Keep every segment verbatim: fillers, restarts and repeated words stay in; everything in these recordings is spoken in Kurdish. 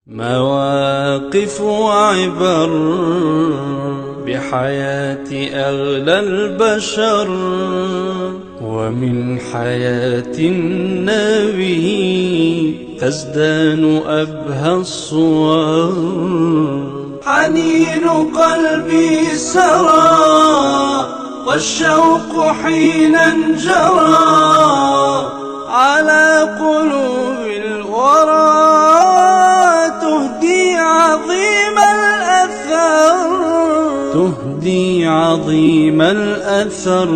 مواقف وعبر بحياة أغلى البشر، ومن حياة النبي تزدان أبهى الصور. حنين قلبي سرى، والشوق حينا جرى على قلوب الورى. تهدي عظيم الأثر، تهدي عظيم الأثر.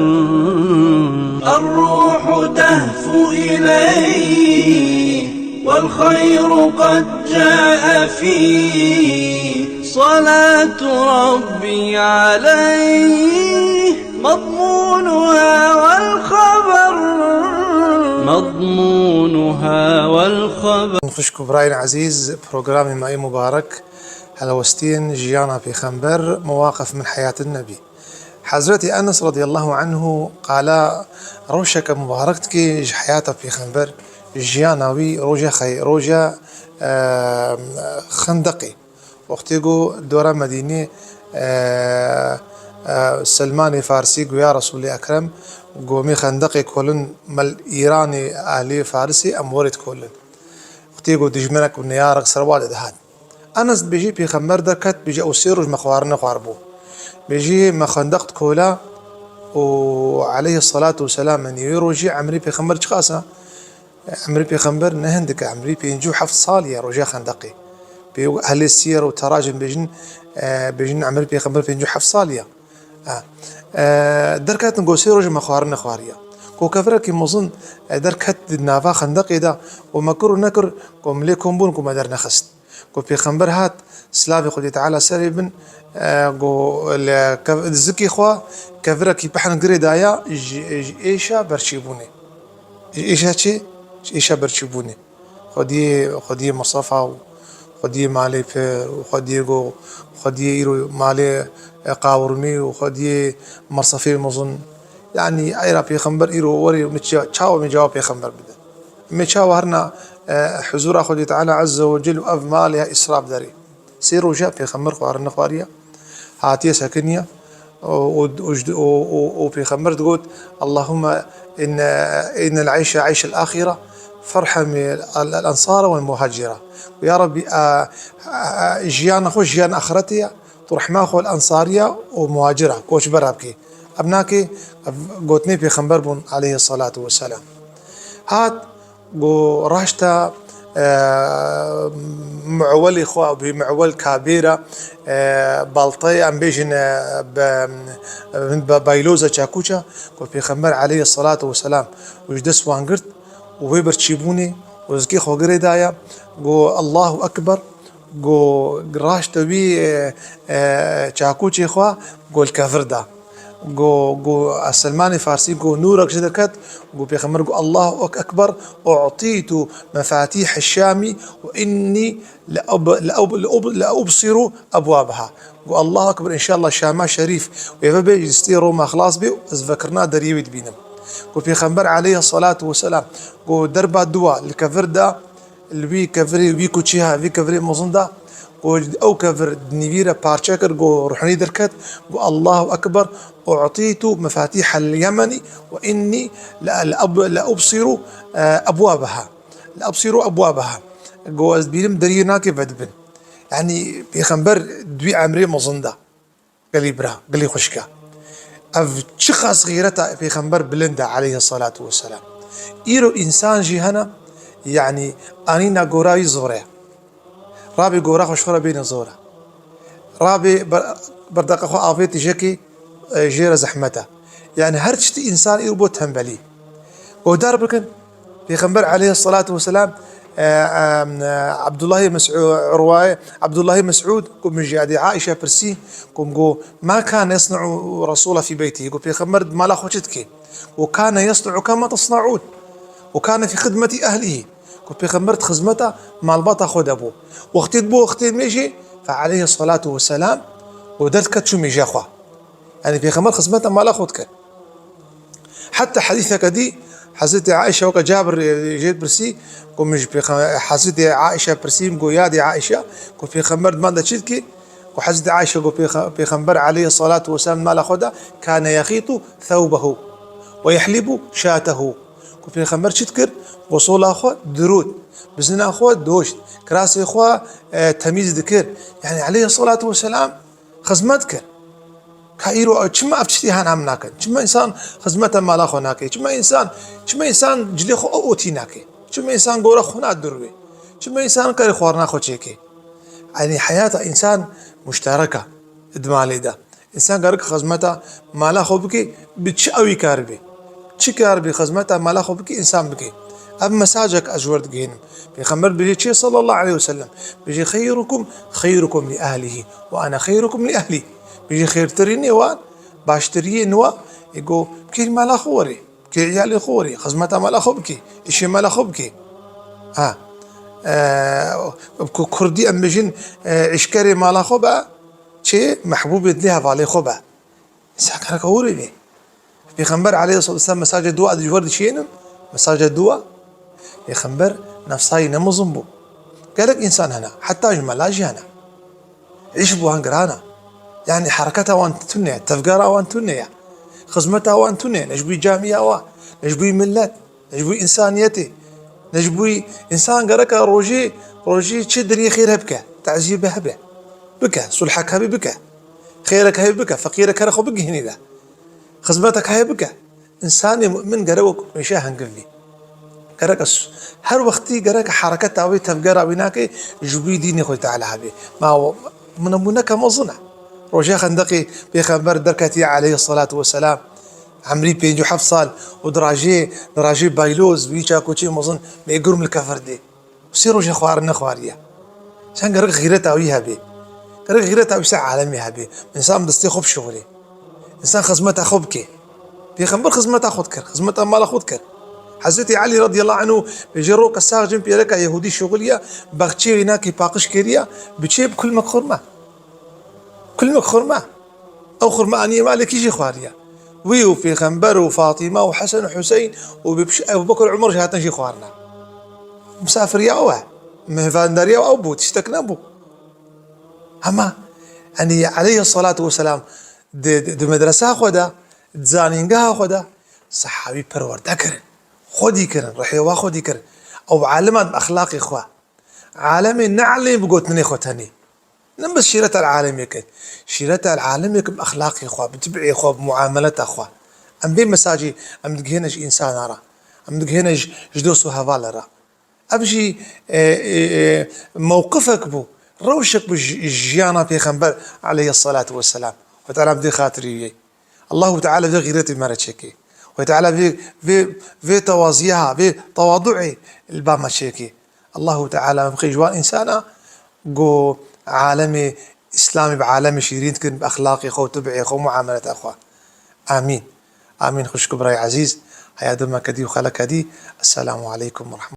الروح تهفو إليه، والخير قد جاء فيه. صلاة ربي عليه، مضمونها والخبر، مضمونها والخبر. Xwişk û birayên ezîz, programê me yê mubarek, helwestiyên jiyana Pêxember, Mewaqif min Heyatin Nebî. Hezretî Enes radiyallahu anhu qala rewşeke mubarek dike ji heyata Pêxember, jiyana wî roja xey-, roja, e, Xendeqê. Wextê ku dora Medînê, e, e, Selmanê Farsî got, ya Resûlê Ekrem, got, em ê Xendeqê kolin, me li Îranê ehlê Farisê em werê dikolin. Wextê ku dijminek û neyarek ser wan dihat. Enes dibêjî, Pêxember derket, bêjî ew sê roj me xwarin nexwaribû. Bêjî me Xendeq dikola û aleyhis salatu wesselam, yanî wê rojê emrê Pêxember çiqas e? Emrê Pêxember ne hindik e, emrê pêncî û heft salî ye roja Xendeqê. Pê ehlê sîyer û teracim bêjin, e, bêjin emrê Pêxember pêncî û heft salî ye. E, e, derketin, got, sê roj me xwarin nexwariye. Got, kevirekî mezin, e, derket di nava Xendeqê de, got, me kir û nekir, got, em lê kom bûn, got, me dernexist. Got, Pêxember hat, silavê Xwedê Teala serê bin, e, got, li kev-, zikê xwe kevirekî pehn girê daye ji, ji êşa berçîbûnê. Ji êşa çi? Ji êşa berçîbûnê. Xwediyê, xwediyê Mirsefê û xwediyê Malê Pir û xwediyê go, xwediyê îro Malê, e, Qawirmî û xwediyê Mirsefê Mezin. Yanî, eyra Pêxember îro werê min ça-, çawa min cewab Pêxember bide? Min çawa herna, e, huzura Xwedê Teala Azze ve Cel û ev malê îsraf derê? Sê roja Pêxember xwarin nexwariye, hatiye sekiniye û, û, û, û, û, û Pêxember digot, Allahümme inne, innel eyşe eyşel ahire, ferhemi el, el ensare vel muhacire. Ya Rabbî, a, a, a, jiyana xwe jiyan axiretê ye, tu rehma xwe li ensariya û muhacira, koçbera bikî. Ev nakê, ev gotinê Pêxember bûn aleyhis salatu wesselam. Hat, Got, raşta, e, muewelê xwe, bî muewel kabêra, e, baltayê, em bêjin, e, be, be, bayloza çakûça, ku Pêxember aleyhis salatu wesselam û ji dest wan girt û wê birçîbûnê û zikê xwe girê daye, got, Allahu Ekber, got, raşta wî, e, e, çakûçê xwe, got, li kevir da. Got, got, Selmanê Farsî got, nûrek ji derket, got, Pêxember got, Allahu ek-, Ekber, u'tîtu mefatîhe Şamî ve innî le ub-, le ub-, le ub-, le ubsiru ebwabeha. Got, Allahu Ekber, înşallah Şama Şerîf wê vebe, ji destê Roma xilas bê, ez vekirina deriyê wê dibînim. Got, Pêxember aleyhis salatu wesselam, got, derba dua li kevir da, Li wî kevirê, wî kuçê ha, vî kevirê mezin de, ku ew kevir di nîvî re parçe kir, ku ruhunî derket, ku Allahu Ekber, u'tîtu mefatîhel Yemenî ve innî le, le, le ubsiru, e, ebwabeha. Le ubsiru ebwabeha. Ku ez dibînim deriyê nakê vedibin. Yanî Pêxember di wî emrê mezin de. Gelî bira, gelî xwişka. Ev çiqas xîreta Pêxember bilind e aleyhis salatu wesselam. Îro însan jî hene, yanî anîna gora wî zor e. Rabê gora xwe ji xwe re bêne zor e. Rabê ber-, berdeqa xwe avê tijekê, e, jê re zehmet e. Yanî her tiştî însan îro bû tembelî. Guhdar bikin, Pêxember aleyhissalatu vesselam, e, e, Abdullahê Mes'û-, Urwayê, Abdullahê Mes'ûd, ku min jî adê Aîşe pirsî, ku min got, "Ma kane yesna'u Resûla fî beytî?" Got, "Pêxember di mala xwe çi dike?" Got, "Kane yesna'u kema tesna'ûn. Got, kane fî xidmetî ehlihî." Got, "Pêxember di xizmeta malbata xwe de bû. Wextê dibû, wextê mêjê, fe aleyhissalatu vesselam, got, derdiket çû mêja xwe." Yanî Pêxember xizmeta mala xwe dike. Heta hedîseke dî, Hezretî Aîşe weke Cabir, e, jê pirsî, ku min ji Pêxe-, Hezretî Aîşe pirsî, min got, "Ya dê Aîşe, ku Pêxember di van de çi dikê?" Ku Hezretî Aîşe got, "Pêxe-, Pêxember aleyhissalatu vesselam mala xwe de kane yexîtu thewbehu ve yehlibu şatehu." Ku Pêxember çi dikir? Gosola xwe dirût, bizina xwe doşt, kirasê xwe, e, temîz dikir. Yani aleyhissalatu vesselam xizmet kir. Ka îro ew çima ev tiştî han em nakin? Çima însan xizmeta mala xwe nake? Çima însan, çima însan cilê xwe ewotî nake? Çima însan gora xwe nadirûye? Çima însan karê xwarina xwe çêke? Yanî heyata însan muşterek e di malê de. Însan gerek xizmeta mala xwe bike, bi çi ewî kar be. Çi kar be xizmeta mala xwe bike, însan bike. Ev mesajek ez ji we digihînim. Pêxember bêjê çi sallallahu aleyhi ve sellem? Bêjê, "Xeyrukum, xeyrukum li ehlihi ve ana xeyrukum li ehli." Bêjê, "Xêrtirînê wan, baştiriyên wa, ê go, bikêrî mala xwe werê, bikêrî iyalê xwe werê, xizmeta mala xwe bikê, îşê mala xwe bikê." Ha. E, ku-, kurdî em bêjin, e, îşkerê mala xwe be, çê mehbûbê dilê hevalê xwe be. Însan gerek hûrê bê. Pêxember aleyhissalatu vesselam mesaja dua di ji we re dişênin. Mesaja dua. Pêxember nefsayî ne mezin bû. Gelek însan hene. Heta ji mela jî hene. Îş bi wan giran e. Yani hereketa wan tune ye, tevgera wan tune ye. Xizmeta wan tune ye. Ne ji bo camiya wa, ne ji bo millet. Ne ji bo însaniyetê, ne ji bo însan gereka rojê, rojê çi deriyê xêr hebike, taziyê be hebe. Bike, sulhek hebe bike. Xêrek hebe bike, feqîrek here xwe bigihînî de. Xizmetek heye bike. Însanê mu'min gerek wek mêşe hengiv bî. Gerek ez her wextî gerek hereketa wê tevgera wî nake, ji bo dînê xwe Teala hebe. Ma nemûneke mezin e. Rojê Xendeqê Pêxember derketiye aleyhissalatu vesselam. Emrî pêncî û heft sal û di rajê, di rajê bayloz wî çakoçê mezin mêgur li kefir dê. Sê rojê xwarin nexwariye. Sen gerek xîreta wî hebê. Gerek xîreta wî ser alemê hebê. Însan bi destê xwe bişuxulê. Însan xizmeta xwe bike. Pêxember xizmeta xwe dikir. Xizmeta mala xwe dikir. Hezretî Elî radiyallahu anhu bêje roka sax cin pêreka Yehûdî şuxuliye, baxçê wê nakê paqij kiriye, bi çê bi kulmek xurma. Kulmek xurma. Ew xurma aniye malekî jî xwariye. Wî û Pêxember û Fatîma û Hesen û Huseyn û bi piş Ebu Bekir Umar jî hatin jî xwarine. Misafiriya ew e. Mêvandariya ew bû, tiştek nebû. Hema, yanî aleyhissalatu vesselam di, di, di medresa xwe de, di zanîngeha xwe de, sehabî perwerde kirin. Xwedî kirin, ruhê wa xwedî kirin. Ew alima bi exlaqê xwe. Alemê ne alemê bi gotinê xwe tenê. Ne bes şîreta li alemê kin. Şîreta li alemê kin bi exlaqê xwe, bi tib'ê xwe, bi muameleta xwe. Em vê mesajê em digihêne ji însana re. Em digihêne ji, ji dost û hevala re. Ev jî, e, e, e, mewqifek bû, rewşek bû ji, jiyana Pêxember aleyhissalatu vesselam. Xwe Teala bi dê xatirî wê. Allahu Teala vê xîretê me re çêke. Xwedê Teala vê, vê, vê tewaziya, vê tewaduê li ba me çêke. Allahu Teala em bixê ji wan însana ku alemê Îslamê bi alemê şîrîn dikin, bi exlaqê xwe, tib'ê xwe, muameleta xwe. Amîn. Amîn. Xwişk û birayê ezîz, heya demeke dî û xeleke dî. Esselamu aleykum we rehmetullah.